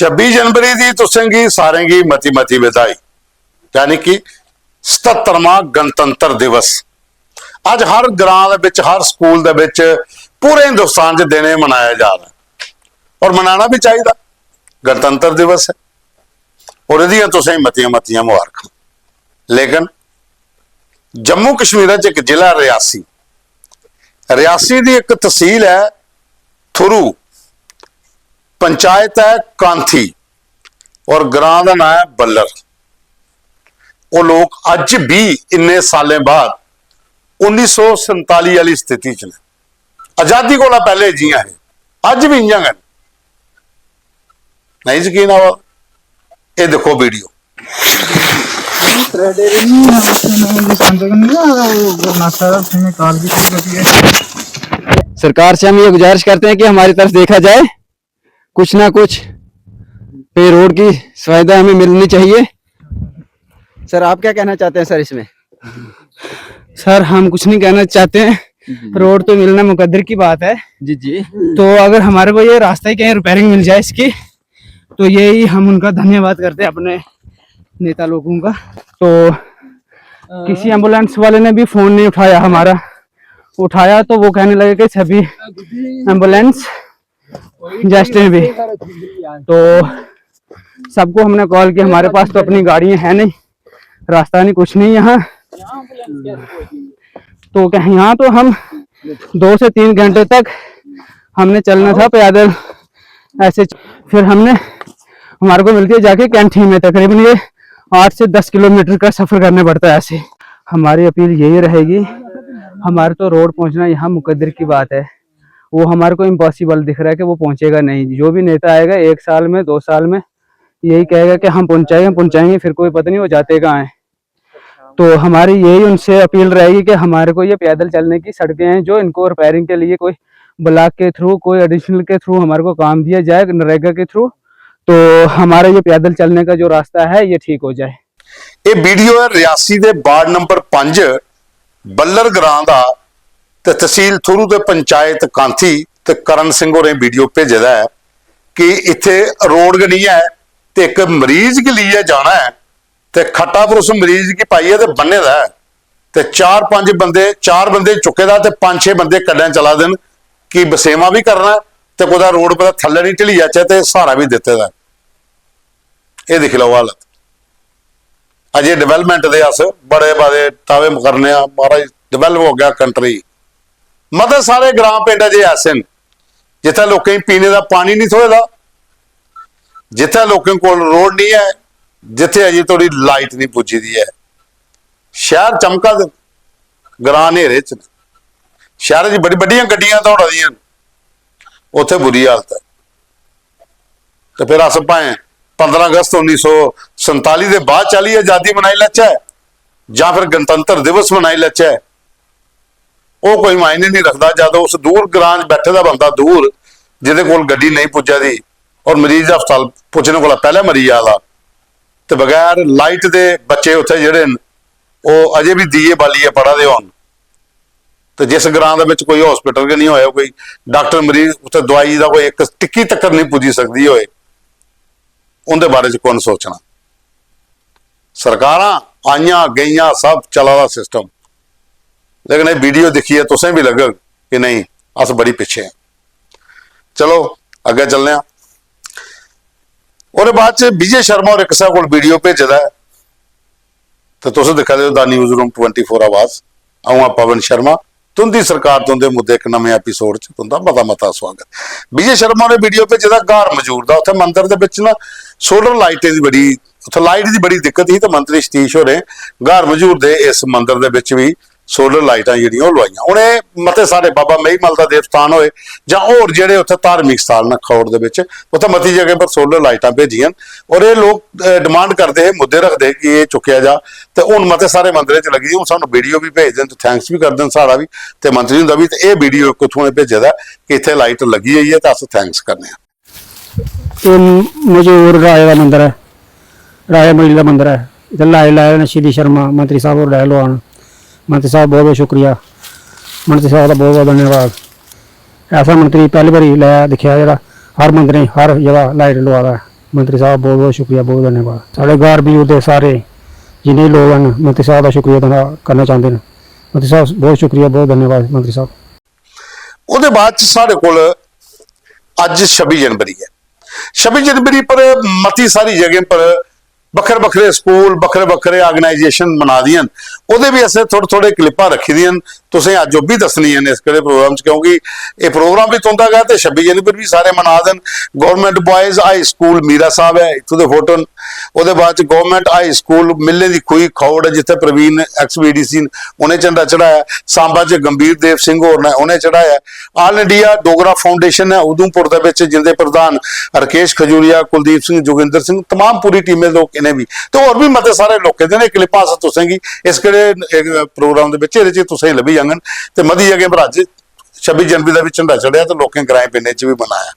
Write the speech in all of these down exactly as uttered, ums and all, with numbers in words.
छब्बी जनवरी दी तुसें गी सारें गी मती मती बधाई, यानी कि सतहत्तरवां गणतंत्र दिवस। अज्ज हर ग्रां दे बिच, हर स्कूल दे बिच, पूरे हिंदुस्तान च दिन एह् मनाया जा रहा ऐ, और मनाना भी चाहिदा। गणतंत्र दिवस ऐ, और एह्दियां तुसें गी मतियां मतियां मुबारखां। लेकिन जम्मू कश्मीर च इक जिला रियासी, रियासी दी इक तसील ऐ थुरू, पंचायत ऐ कांथी, और ग्रां दा नां ऐ बल्लर। ओह् लोक अज्ज बी इन्ने सालें बाद उन्नी सौ संताली आह्ली स्थिति च न। आजादी कोला पैह्ले जि'यां हे, अज्ज बी इ'यां गै न। नहीं यकीन आवा दा? एह् दिक्खो वीडियो। सरकार से हम ये गुजारिश करते हैं कि हमारी तरफ देखा जाए, कुछ ना कुछ पे रोड की सुविधा हमें मिलनी चाहिए। सर, आप क्या कहना चाहते हैं सर इसमें? सर, हम कुछ नहीं कहना चाहते हैं। रोड तो मिलना मुकद्दर की बात है। जी जी। तो अगर हमारे को ये रास्ता ही कहीं रिपेयरिंग मिल जाए इसकी, तो यही हम उनका धन्यवाद करते हैं, अपने नेता लोगों का। तो किसी एम्बुलेंस वाले ने भी फोन नहीं उठाया हमारा, उठाया तो वो कहने लगे कि सभी एम्बुलेंस जस्ट हैं भी। तो सबको हमने कॉल किया, हमारे पास तो अपनी गाड़ियाँ हैं नहीं, रास्ता नहीं, कुछ नहीं यहाँ। तो क्या यहाँ तो हम दो से तीन घंटे तक हमने चलना था पैदल ऐसे। फिर हमने, हमारे को मिलती है जाके कैंठी में, तकरीबन ये आठ से दस किलोमीटर का सफ़र करने पड़ता है ऐसे। हमारी अपील यही रहेगी, हमारे तो रोड पहुंचना यहाँ मुकद्दर की बात है, वो हमारे को इम्पॉसिबल दिख रहा है कि वो पहुंचेगा नहीं। जो भी नेता आएगा एक साल में, दो साल में यही कहेगा कि हम पहुंचाएंगे, पहुंचाएंगे, फिर कोई पता नहीं वो जाते कहाँ हैं। तो हमारी यही उनसे अपील रहेगी कि हमारे को ये पैदल चलने की सड़कें हैं जो इनको रिपेयरिंग के लिए कोई ब्लॉक के थ्रू, कोई एडिशनल के थ्रू हमारे को काम दिया जाए, नरेगा के थ्रू, तो हमारा ये पैदल चलने का जो रास्ता है ये ठीक हो जाए। ਇਹ ਵੀਡੀਓ ਹੈ ਰਿਆਸੀ ਦੇ ਵਾਰਡ ਨੰਬਰ ਪੰਜ ਬੱਲਰ ਗ੍ਰਾਮ ਦਾ, ਤੇ ਤਹਿਸੀਲ ਥੁਰੂ ਤੇ ਪੰਚਾਇਤ ਕਾਂਥੀ, ਤੇ ਕਰਨ ਸਿੰਘ ਹੋਰੇ ਵੀਡੀਓ ਭੇਜਿਆ ਹੈ ਕਿ ਇੱਥੇ ਰੋਡ ਗ ਨਹੀਂ ਹੈ, ਤੇ ਇੱਕ ਮਰੀਜ਼ ਗ ਲਈਏ ਜਾਣਾ ਹੈ, ਤੇ ਖੱਟਾ ਫਿਰ ਉਸ ਮਰੀਜ਼ ਗੀ ਪਾਈਏ ਤੇ ਬੰਨੇ ਦਾ ਹੈ, ਤੇ ਚਾਰ ਪੰਜ ਬੰਦੇ, ਚਾਰ ਬੰਦੇ ਚੁੱਕੇ ਦਾ ਤੇ ਪੰਜ ਛੇ ਬੰਦੇ ਕੱਢਣ ਚਲਾ ਦੇਣ ਕਿ ਬਸੇਵਾ ਵੀ ਕਰਨਾ ਤੇ ਕੋਦਾ ਰੋਡ ਪਰ ਥੱਲੇ ਨਹੀਂ ਢਲੀ ਜਾਚੇ ਤੇ ਸਹਾਰਾ ਵੀ ਦਿੱਤੇ ਦਾ। ਇਹ ਦੇਖ ਲਓ ਹਾਲਤ। ਅਜੇ ਡਿਵੈਲਪਮੈਂਟ ਦੇ ਅਸ ਬੜੇ ਬਾਰੇ ਦਾਅਵੇ ਕਰਨੇ ਆ, ਮਹਾਰਾਜ, ਡਿਵੈਲਪ ਹੋ ਗਿਆ ਕੰਟਰੀ। ਮਤਲਬ ਸਾਰੇ ਗ੍ਰਾਮ ਪਿੰਡ ਅਜੇ ਐਸੇ ਨੇ ਜਿੱਥੇ ਲੋਕਾਂ ਨੂੰ ਪੀਣੇ ਦਾ ਪਾਣੀ ਨਹੀਂ ਥੋੜਾ, ਜਿੱਥੇ ਲੋਕਾਂ ਕੋਲ ਰੋਡ ਨਹੀਂ ਹੈ, ਜਿੱਥੇ ਅਜੇ ਥੋੜੀ ਲਾਈਟ ਨਹੀਂ ਪੁੱਜੀ ਦੀ ਹੈ। ਸ਼ਹਿਰ ਚਮਕਾ ਦੇ, ਗ੍ਰਾਮ ਹਨੇਰੇ ਚ ਨੇ। ਸ਼ਹਿਰ 'ਚ ਬੜੀ ਵੱਡੀਆਂ ਗੱਡੀਆਂ ਦੌੜਦੀਆਂ ਨੇ, ਉੱਥੇ ਬੁਰੀ ਹਾਲਤ ਹੈ। ਤੇ ਫਿਰ ਅਸ ਭਾਵੇਂ ਪੰਦਰਾਂ ਅਗਸਤ ਉੱਨੀ ਸੌ ਸੰਤਾਲੀ ਦੇ ਬਾਅਦ ਚਾਲੀ ਆਜ਼ਾਦੀ ਮਨਾਈ ਲੈਚੇ, ਜਾਂ ਫਿਰ ਗਣਤੰਤਰ ਦਿਵਸ ਮਨਾਈ ਲੈਚੇ, ਉਹ ਕੋਈ ਮਾਇਨੇ ਨਹੀਂ ਰੱਖਦਾ। ਜਦ ਉਸ ਦੂਰ ਗ੍ਰਾਮ 'ਚ ਬੈਠੇ ਦਾ ਬੰਦਾ ਦੂਰ, ਜਿਹਦੇ ਕੋਲ ਗੱਡੀ ਨਹੀਂ ਪੁੱਜਾ ਦੀ, ਔਰ ਮਰੀਜ਼ ਹਸਪਤਾਲ ਪੁੱਜਣ ਕੋਲ ਪਹਿਲਾਂ ਮਰੀ ਆਲਾ, ਤੇ ਬਗੈਰ ਲਾਈਟ ਦੇ ਬੱਚੇ ਉੱਥੇ ਜਿਹੜੇ ਨੇ, ਉਹ ਅਜੇ ਵੀ ਦੀਏ ਬਾਲੀਏ ਪੜਾ ਦੇ ਹੋਣ। ਤੇ ਜਿਸ ਗ੍ਰਾਮ ਦੇ ਵਿੱਚ ਕੋਈ ਹਸਪੀਟਲ ਕਿ ਨਹੀਂ ਹੋਇਆ, ਕੋਈ ਡਾਕਟਰ ਮਰੀਜ਼ ਉੱਥੇ ਦਵਾਈ ਦਾ ਕੋਈ ਇੱਕ ਟਿੱਕੀ ਤੱਕ ਨਹੀਂ ਪੁੱਜੀ ਸਕਦੀ ਹੋਏ, ਉਹਦੇ ਬਾਰੇ ਚ ਕੌਣ ਸੋਚਣਾ? ਸਰਕਾਰਾਂ ਆਈਆਂ ਗਈਆਂ, ਸਭ ਚਲਾ ਦਾ ਸਿਸਟਮ, ਲੇਕਿਨ ਇਹ ਵੀਡੀਓ ਦੇਖੀਏ, ਤੁਸੀਂ ਵੀ ਲੱਗੋ ਕਿ ਨਹੀਂ, ਅਸ ਬੜੀ ਪਿੱਛੇ ਆ। ਚਲੋ, ਅੱਗੇ ਚੱਲਦੇ ਆ। ਉਹਦੇ ਬਾਅਦ ਚ ਵਿਜੇ ਸ਼ਰਮਾ ਔਰ ਇੱਕ ਸਾ ਕੋਲ ਵੀਡੀਓ ਭੇਜਦਾ ਹੈ, ਤੇ ਤੁਸੀਂ ਦਿਖਾ ਦਿਓ ਦਾ ਨਿਊਜ਼ ਰੂਮ ਟਵੈਂਟੀ ਫੋਰ ਆਵਾਜ਼। ਆਉਂ ਆ ਪਵਨ ਸ਼ਰਮਾ, तुंदी सरकार तुंदे मुद्दे, एक नमें एपिसोड च तुंदा मता मता स्वागत। विजय शर्मा ने वीडियो भेजे दा घार मजूर दा, उत्थे मंदर दे विच ना सोलर लाइटें दी बड़ी, उत्थे लाइट दी बड़ी दिक्कत ही, ते मंत्री सतीश होरें घार मजूर दे इस मंदर दे विच भी सोलर लाइटां जेह्ड़ियां ओह् लुआइयां। उ'नें मते सारे, बाबा मेहीमल दा देवस्थान होए जां होर जेह्ड़े उत्थे धार्मिक स्थान न खौड़ दे विच, उत्थे मती जगह पर सोलर लाइटां भेजियां न। और एह् लोक, अ, डिमांड करदे हे, मुद्दे रखदे हे कि एह् चुक्केआ जा, ते हुन मते सारे मंदरें च लगी दी। हुन सानू वीडियो भी भेजदे न, ते थैंक्स भी करदे न साढ़ा भी, ते मंत्री हुंदा भी। ते एह् वीडियो इक उत्थुआं भेजे दा ऐ कि इत्थै लाइट लग्गी होई ऐ, ते अस थैंक्स करने आं। एह् मजूर राजा दा मंदर ऐ, राजा मरील दा मंदर ऐ। इत्थै लाइट लाए दे न श्री शर्मा मंत्री साहब होर लाए लोआन। मंत्री साहब, बहुत बहुत शुक्रिया, मंत्री साहब दा बहुत बहुत धन्यवाद। ऐसा मंत्री पैह्ली बारी लाया दिक्खेआ जेह्ड़ा हर मंदरें, हर जगह लाइट लोआ दा ऐ। मंत्री साहब, बहुत बहुत शुक्रिया, बहुत धन्यवाद। साढ़े ग्रां बी ओह्दे सारे जिन्ने लोक न, मंत्री साहब दा शुक्रिया अदा करना चांह्दे न। मंत्री साहब, बहुत शुक्रिया, बहुत धन्यवाद मंत्री साहब। ओह्दे बाद च साढ़े कोल अज्ज छब्बी जनवरी ऐ। छब्बी जनवरी पर मती सारी जगहें पर बक्खरे बक्खरे स्कूल, बक्खरे बक्खरे आर्गेनाइजेशन मना दियां न। ओह्दे बी असें थोह्ड़े थोह्ड़े क्लिपां रक्खी दियां न, तुसें अज्ज ओह् बी दस्सनियां न इस केह्ड़े प्रोग्राम च, क्योंकि एह् प्रोग्राम बी तुं'दा गै ते छब्बी जनवरी बी सारे मना दे न। Government boys high school Mira Sahib ऐ, इत्थूं दे फोटो न। ओह्दे बाद च गवर्नमेंट हाई स्कूल मिल्लें दी खूही खौड़ ऐ, जित्थै प्रवीण एक्स बीडीसी न, उ'नें झंडा चढ़ाया। सांबा च गंभीर देव सिंह होर न, उ'नें चढ़ाया। ऑल इंडिया डोगरा फाउंडेशन ऐ उधमपुर दे बिच, जिंदे प्रधान राकेश खजूरिया, कुलदीप सिंह, जोगिंदर सिंह, तमाम पूरी टीमें दे लोक इ'नें बी, ते होर बी मते सारे लोकें दे न। एह् क्लिपां अस तुसेंगी इस केह्ड़े प्रोग्राम दे बिच, एह्दे च तुसेंगी लब्भी जाङन। ते मती जगहें पर अज्ज छब्बी जनवरी दा बी झंडा चढ़ेआ ते लोकें ग्राएं पिंडें च बी मनाया।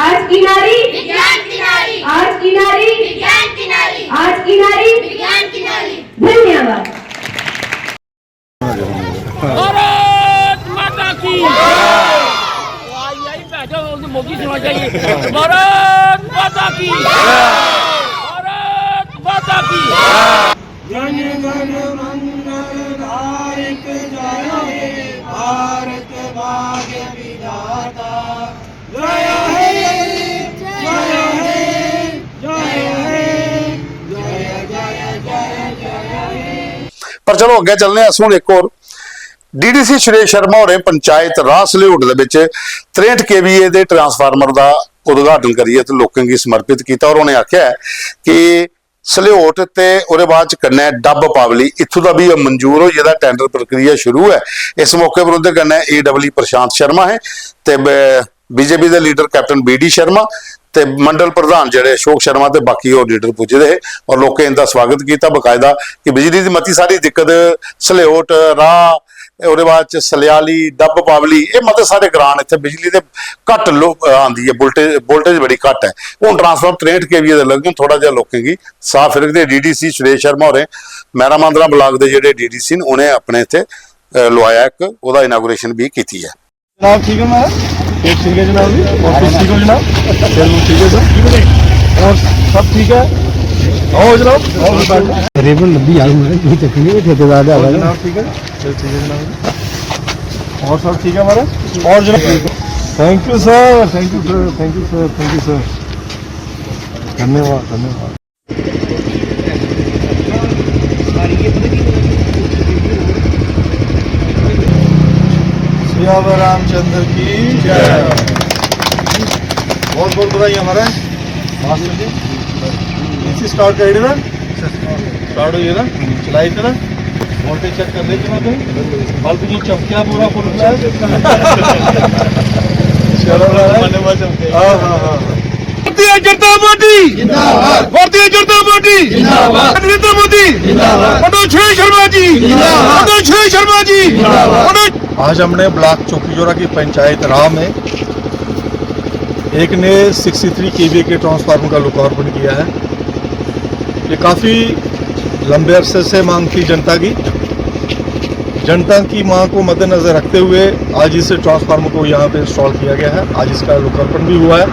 आज की नारी विज्ञान की नारी, आज की नारी विज्ञान की नारी, आज की नारी विज्ञान की नारी। धन्यवाद। भारत माता की। मोदी सुना चाहिए। भारत माता की। भारत माता की। जन गण मंगल दायक जय हे भारत भाग्य विधाता। जय हे, जय हे, जय हे, जय जय जय जय हे। पर चलो अग्गें चलने आं अस। हून इक होर डीडीसी सुरेश शर्मा होरें पंचायत राह सलेहुट दे बिच त्रेंठ केवीए दे ट्रांसफार्मर दा उद्घाटन करियै ते लोकें गी समर्पित कीता और उ'नें आखेआ ऐ कि सलेहुट ते ओह्दे बाद च कन्नै डब्ब पावली इत्थूं दा बी मंजूर होई गेदा, टैंडर प्रक्रिया शुरू ऐ। इस मौके पर उं'दे कन्नै एडब्ल्यू प्रशांत शर्मा हे ते ब- बीजेपी दे लीडर कैप्टन बी डी शर्मा ते मंडल प्रधान जेह्ड़े अशोक शर्मा ते बाकी होर लीडर पुज्जे दे हे और लोकें इंदा स्वागत कीता बकायदा कि बिजली दी मती सारी दिक्कत, सलेओट, राह, ओह्दे बाद च सलेआली, डब्ब बावली, एह् मते सारे ग्रां न इत्थै बिजली दे घट्ट लो- आंदी ऐ, वोल्टेज वोल्टेज बड़ी घट्ट ऐ। हून ट्रांसफार्मर त्रेंठ केवीए दे लग्गन, थोह्ड़ा जेहा लोकें गी साफ फिरग ते डीडीसी सुरेश शर्मा होरें मैरा मांदरा ब्लाक दे जेह्ड़े डीडीसी न उ'नें अपने इत्थै अ, लोआया इक ओह्दा इनागुरेशन बी कीती ऐ। जनाब ठीक है महाराज, ठीक है जनाब जी, और कुछ ठीक हो जनाब, चलो ठीक है सर, और सब ठीक है, आओ जनाब, आओ जनाब। रेबन लब्भी जाग महाराज, कोई चक्कर नहीं, ठेकेदार ज्यादा है। जनाब ठीक है, चलो ठीक है जनाब जी, और सब ठीक है महाराज, और जनाब thank you sir, thank you sir, thank you sir, thank you sir, धन्यवाद धन्यवाद। सियावर रामचंद्र की जय। बहुत बहुत बधाई हमारा मास्टर जी। इसी स्टार्ट कर देना, स्टार्ट हो गया ना, चलाई इतना। वोल्टेज चेक कर ले इतना तो, बल्ब जी चमकिया पूरा फुल फ्लैश। चलो महाराज। हाँ हाँ हाँ। भारतीय जनता पार्टी जिंदाबाद। भारतीय जनता पार्टी जिंदाबाद। नरेंद्र मोदी जिंदाबाद। मनोज श्री शर्मा जी जिंदाबाद। मनोज श्री शर्मा जी जिंदाबाद। मनोज आज हमने ब्लॉक चौकीजोरा की पंचायत राह में एक नए सिक्सटी थ्री केवीए के ट्रांसफार्मर का लोकार्पण किया है। ये काफ़ी लंबे अरसे से मांग थी जनता की। जनता की मांग को मद्देनज़र रखते हुए आज इस ट्रांसफार्मर को यहाँ पे इंस्टॉल किया गया है। आज इसका लोकार्पण भी हुआ है।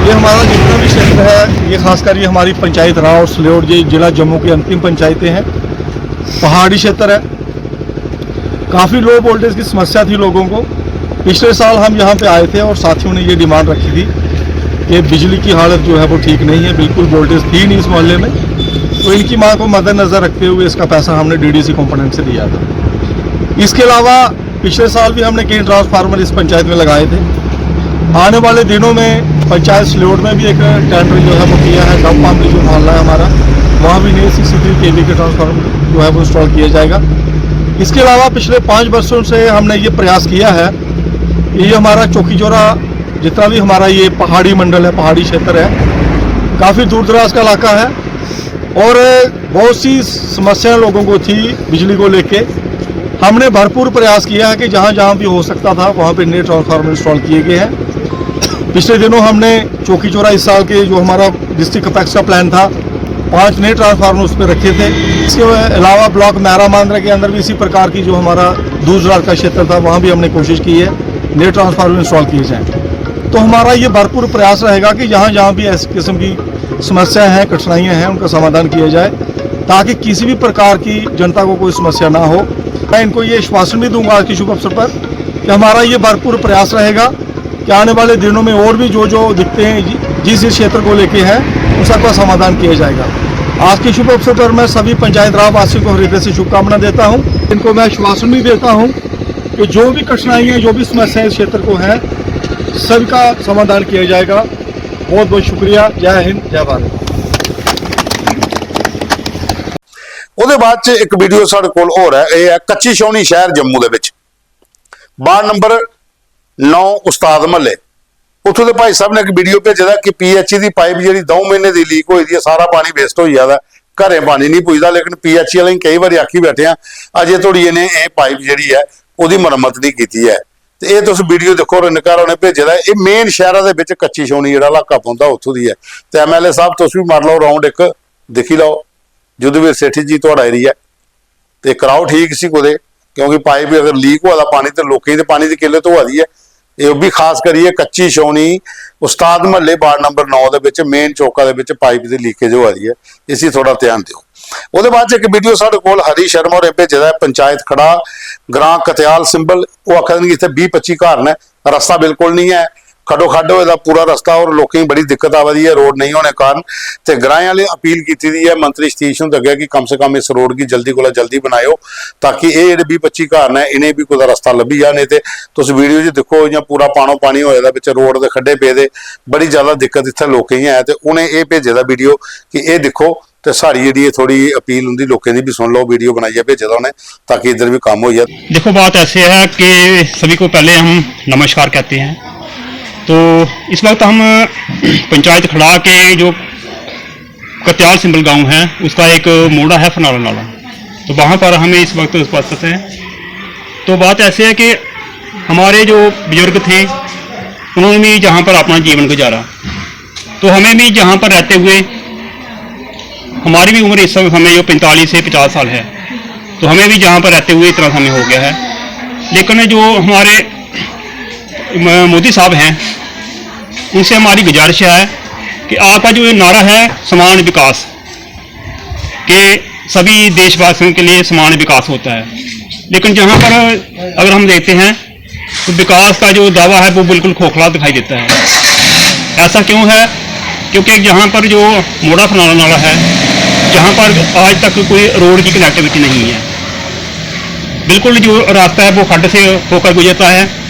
ये हमारा जितना भी क्षेत्र है, ये खासकर ये हमारी पंचायत राह और सलेट, ये जिला जम्मू की अंतिम पंचायतें हैं, पहाड़ी क्षेत्र है, काफ़ी लो वोल्टेज की समस्या थी लोगों को। पिछले साल हम यहाँ पे आए थे और साथियों ने ये डिमांड रखी थी कि बिजली की हालत जो है वो ठीक नहीं है, बिल्कुल वोल्टेज थी नहीं इस मोहल्ले में। तो इनकी मांग को मद्देनज़र रखते हुए इसका पैसा हमने डीडीसी कंपोनेंट से दिया था। इसके अलावा पिछले साल भी हमने कई ट्रांसफार्मर इस पंचायत में लगाए थे। आने वाले दिनों में पंचायत सलेट में भी एक टेंडर जो है वो किया है, डब पामली जो मोहल्ला है हमारा, वहाँ भी नए सिक्सटी थ्री केवी के ट्रांसफार्मर जो है वो इंस्टॉल किया जाएगा। इसके अलावा पिछले पाँच वर्षों से हमने ये प्रयास किया है कि ये हमारा चौकीजोरा, जितना भी हमारा ये पहाड़ी मंडल है, पहाड़ी क्षेत्र है, काफ़ी दूर दराज का इलाका है और बहुत सी समस्याएं लोगों को थी बिजली को लेके। हमने भरपूर प्रयास किया है कि जहाँ जहाँ भी हो सकता था वहाँ पे नए ट्रांसफार्मर इंस्टॉल किए गए हैं। पिछले दिनों हमने चौकीचोरा इस साल के जो हमारा डिस्ट्रिक्ट कपैक्स का प्लान था, पांच नए ट्रांसफार्मर उस पर रखे थे। इसके अलावा ब्लॉक मैरा मांदरा के अंदर भी इसी प्रकार की जो हमारा दूर दराज का क्षेत्र था, वहाँ भी हमने कोशिश की है नए ट्रांसफार्मर इंस्टॉल किए जाएँ। तो हमारा ये भरपूर प्रयास रहेगा कि जहाँ जहाँ भी ऐसी किस्म की समस्याएं हैं, कठिनाइयाँ हैं, उनका समाधान किया जाए, ताकि किसी भी प्रकार की जनता को कोई समस्या ना हो। मैं इनको ये आश्वासन भी दूंगा आज के शुभ अवसर पर कि हमारा ये भरपूर प्रयास रहेगा कि आने वाले दिनों में और भी जो जो दिक्कतें हैं, जि- जिस जिस क्षेत्र को लेके हैं, उन सबका समाधान किया जाएगा। आज के शुभ अवसर पर मैं सभी पंचायत राव वासियों को हृदय से शुभकामना देता हूँ। इनको मैं आश्वासन भी देता हूँ कि जो भी कठिनाइयाँ, जो भी समस्याएं इस क्षेत्र को हैं, सबका समाधान किया जाएगा। बहुत बहुत शुक्रिया। जय हिंद, जय भारत। ਉਹਦੇ ਬਾਅਦ ਚ ਇੱਕ ਵੀਡੀਓ ਸਾਡੇ ਕੋਲ ਹੋਰ ਹੈ। ਇਹ ਹੈ ਕੱਚੀ ਛਾਉਣੀ ਸ਼ਹਿਰ ਜੰਮੂ ਦੇ ਵਿੱਚ, ਵਾਰਡ ਨੰਬਰ ਨੌ, ਉਸਤਾਦ ਮਹੱਲੇ। ਉੱਥੋਂ ਦੇ ਭਾਈ ਸਾਹਿਬ ਨੇ ਇੱਕ ਵੀਡੀਓ ਭੇਜਿਆ ਕਿ ਪੀਐਚਈ ਦੀ ਪਾਈਪ ਜਿਹੜੀ ਦੋ ਮਹੀਨੇ ਦੀ ਲੀਕ ਹੋਈ ਦੀ ਹੈ, ਸਾਰਾ ਪਾਣੀ ਵੇਸਟ ਹੋਈ ਜਾਂਦਾ, ਘਰੇ ਪਾਣੀ ਨਹੀਂ ਪੁੱਜਦਾ। ਲੇਕਿਨ ਪੀਐਚਈ ਵਾਲੇ ਕਈ ਵਾਰੀ ਆਖੀ ਬੈਠੇ ਆ, ਅਜੇ ਥੋੜੀ ਇਹਨੇ ਇਹ ਪਾਈਪ ਜਿਹੜੀ ਹੈ, ਉਹਦੀ ਮੁਰੰਮਤ ਨਹੀਂ ਕੀਤੀ ਹੈ। ਤੇ ਇਹ ਤੁਸੀਂ ਵੀਡੀਓ ਦੇਖੋ, ਰਿੰਨਕਾਰ ਉਹਨੇ ਭੇਜਿਆ ਦਾ। ਇਹ ਮੇਨ ਸ਼ਹਿਰਾਂ ਦੇ ਵਿੱਚ ਕੱਚੀ ਛਾਉਣੀ ਜਿਹੜਾ ਇਲਾਕਾ ਪੈਂਦਾ, ਉੱਥੋਂ ਦੀ ਹੈ। ਤੇ ਐਮਐਲਏ ਸਾਹਿਬ, ਤੁਸੀਂ ਵੀ ਮਾਰ ਲਓ ਰਾਉਂਡ, ਇੱਕ ਦੇਖੀ ਲਓ, ਜੁਦਵੀਰ ਸੇਠੀ ਜੀ, ਤੁਹਾਡਾ ਏਰੀਆ, ਤੇ ਕਰਾਓ ਠੀਕ ਸੀ ਕੁਦੇ, ਕਿਉਂਕਿ ਪਾਈਪ ਅਗਰ ਲੀਕ ਹੋਇਆ ਦਾ ਪਾਣੀ, ਤੇ ਲੋਕਾਂ ਦੇ ਪਾਣੀ ਦੀ ਕਿੱਲਤ ਹੋਆ ਦੀ ਹੈ। ਇਹ ਵੀ ਖਾਸ ਕਰੀਏ ਕੱਚੀ ਛਾਉਣੀ, ਉਸਤਾਦ ਮਹੱਲੇ, ਵਾਰਡ ਨੰਬਰ ਨੌ ਦੇ ਵਿੱਚ ਮੇਨ ਚੌਕਾਂ ਦੇ ਵਿੱਚ ਪਾਈਪ ਦੀ ਲੀਕੇਜ ਹੋਆ ਦੀ ਹੈ, ਇਸੀ ਥੋੜਾ ਧਿਆਨ ਦਿਓ। ਉਹਦੇ ਬਾਅਦ ਚ ਇੱਕ ਵੀਡੀਓ ਸਾਡੇ ਕੋਲ ਹਰੀ ਸ਼ਰਮਾ ਹੋਰੇ ਭੇਜਿਆ ਹੈ, ਪੰਚਾਇਤ ਖੜਾ, ਗ੍ਰਾਮ ਕਤਿਆਲ ਸਿੰਬਲ। ਉਹ ਆਖਦੇ ਨੇ ਕਿ ਇੱਥੇ ਵੀਹ ਪੱਚੀ ਘਰ ਨੇ, ਰਸਤਾ ਬਿਲਕੁਲ ਨਹੀਂ ਹੈ, ਖੱਡੋ ਖੱਡ ਹੋਏ ਦਾ ਪੂਰਾ ਰਸਤਾ, ਔਰ ਲੋਕਾਂ ਨੂੰ ਬੜੀ ਦਿੱਕਤ ਆਵਾ ਦੀ ਹੈ ਰੋਡ ਨਹੀਂ ਹੋਣੇ ਕਾਰਨ। ਤੇ ਗ੍ਰਾਂਆਂ ਵਾਲੇ ਅਪੀਲ ਕੀਤੀ ਦੀ ਹੈ ਮੰਤਰੀ ਸਤੀਸ਼ ਨੂੰ, ਅੱਗੇ ਕਿ ਕਮ ਸੇ ਕਮ ਇਸ ਰੋਡ ਕੀ ਜਲਦੀ ਕੋਲੋਂ ਜਲਦੀ ਬਣਾਇਓ, ਤਾਂ ਕਿ ਇਹ ਜਿਹੜੇ ਵੀਹ ਪੱਚੀ ਘਰ ਨੇ, ਇਹਨੇ ਵੀ ਕੋਈ ਰਸਤਾ ਲੱਭੀ ਜਾ। ਨਹੀਂ ਤੇ ਤੁਸੀਂ ਵੀਡੀਓ 'ਚ ਦੇਖੋ, ਜਾਂ ਪੂਰਾ ਪਾਣੋ ਪਾਣੀ ਹੋਇਆ ਦਾ, ਵਿੱਚ ਰੋਡ ਦੇ ਖੱਡੇ ਪਏ ਦੇ, ਬੜੀ ਜ਼ਿਆਦਾ ਦਿੱਕਤ ਇੱਥੇ ਲੋਕਾਂ ਹੀ ਹੈ। ਤੇ ਉਹਨੇ ਇਹ ਭੇਜੇ ਦਾ ਵੀਡੀਓ ਕਿ ਇਹ ਦੇਖੋ, ਤੇ ਸਾਡੀ ਜਿਹੜੀ ਇਹ ਥੋੜੀ ਅਪੀਲ ਹੁੰਦੀ, ਲੋਕਾਂ ਦੀ ਵੀ ਸੁਣ ਲਓ, ਵੀਡੀਓ ਬਣਾਈ ਹੈ, ਭੇਜੇ ਦਾ ਉਹਨੇ, ਤਾਂ ਕਿ ਇੱਧਰ ਵੀ ਕੰਮ ਹੋ ਜਾਏ। देखो, बात ऐसे है कि सभी को पहले हम नमस्कार कहते हैं। तो इस वक्त हम पंचायत खड़ा के जो कत्याल सिंबल गांव है, उसका एक मोड़ा है फनाला नाला, तो वहाँ पर हमें इस वक्त उपस्थित हैं। तो बात ऐसे है कि हमारे जो बुजुर्ग थे, उन्होंने भी जहाँ पर अपना जीवन गुजारा, तो हमें भी जहाँ पर रहते हुए, हमारी भी उम्र इस समय जो पैंतालीस से पचास साल है, तो हमें भी जहाँ पर रहते हुए इतना समय हो गया है। लेकिन जो हमारे म- मोदी साहब हैं, उनसे हमारी गुजारिश है कि आपका जो ये नारा है समान विकास, कि सभी देशवासियों के लिए समान विकास होता है, लेकिन जहाँ पर अगर हम देखते हैं तो विकास का जो दावा है वो बिल्कुल खोखला दिखाई देता है। ऐसा क्यों है? क्योंकि यहाँ पर जो मोड़ा फनाला नाला है, यहाँ पर आज तक कोई रोड की कनेक्टिविटी नहीं है। बिल्कुल जो रास्ता है वो खड्ड से होकर गुजरता है।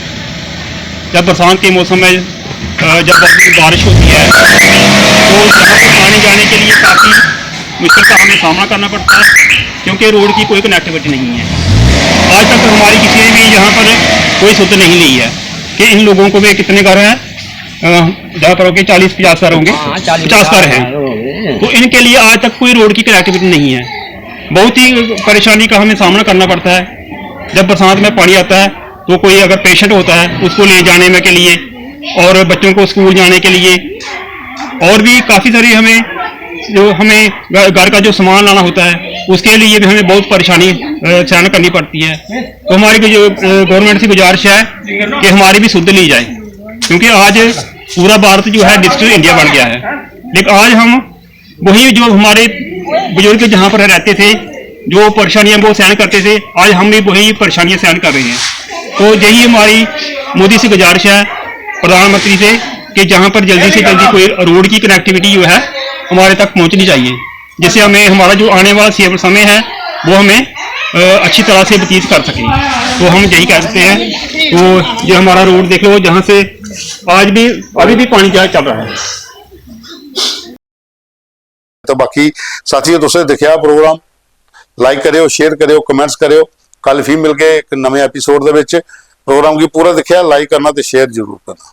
जब बरसात के मौसम में, अ, जब बारिश होती है तो यहाँ पर आने जाने के लिए काफ़ी मुश्किल का हमें सामना करना पड़ता है, क्योंकि रोड की कोई कनेक्टिविटी नहीं है। आज तक हमारी किसी ने भी यहाँ पर कोई सुध नहीं ली है कि इन लोगों को भी कितने घर हैं, अ, ज़्यादा पर होके चालीस पचास घर होंगे, हाँ, चालीस पचास घर हैं। होंगे। तो इनके लिए आज तक कोई रोड की कनेक्टिविटी नहीं है। बहुत ही परेशानी का हमें सामना करना पड़ता है। जब बरसात में पानी आता है तो कोई अगर पेशेंट होता है, उसको ले जाने में के लिए, और बच्चों को स्कूल जाने के लिए, और भी काफ़ी सारी हमें जो हमें घ- घर का जो सामान लाना होता है, उसके लिए भी हमें बहुत परेशानी अ, सहन करनी पड़ती है। तो हमारी जो गवर्नमेंट से गुजारिश है कि हमारी भी सुध ली जाए, क्योंकि आज पूरा भारत जो है डिजिटल इंडिया बन गया है। लेकिन आज हम वही जो हमारे बुजुर्ग जहाँ पर रहते थे, जो परेशानियाँ वो सहन करते थे, आज हम भी वही परेशानियाँ सहन कर रहे हैं। तो यही हमारी मोदी से गुजारिश है, प्रधानमंत्री से, कि जहाँ पर जल्दी से जल्दी कोई रोड की कनेक्टिविटी जो है हमारे तक पहुँचनी चाहिए, जिससे हमें हमारा जो आने वाला सेव- समय है वो हमें अ, अच्छी तरह से व्यतीत कर सकें। तो हम यही कह सकते हैं। तो ये हमारा रोड देख लो, जहाँ से आज भी, अभी भी पानी जा- चल रहा है। ਤੇ ਬਾਕੀ ਸਾਥੀਓ, ਤੁਸੀਂ ਦੇਖਿਆ ਪ੍ਰੋਗਰਾਮ, ਲਾਈਕ ਕਰਿਓ, ਸ਼ੇਅਰ ਕਰਿਓ, ਕਮੈਂਟਸ ਕਰਿਓ। ਕੱਲ ਫਿਰ ਮਿਲ ਗਏ ਇੱਕ ਨਵੇਂ ਐਪੀਸੋਡ ਦੇ ਵਿੱਚ। ਪ੍ਰੋਗਰਾਮ ਕੀ ਪੂਰਾ ਦੇਖਿਆ, ਲਾਈਕ ਕਰਨਾ ਤੇ ਸ਼ੇਅਰ ਜ਼ਰੂਰ ਕਰਨਾ।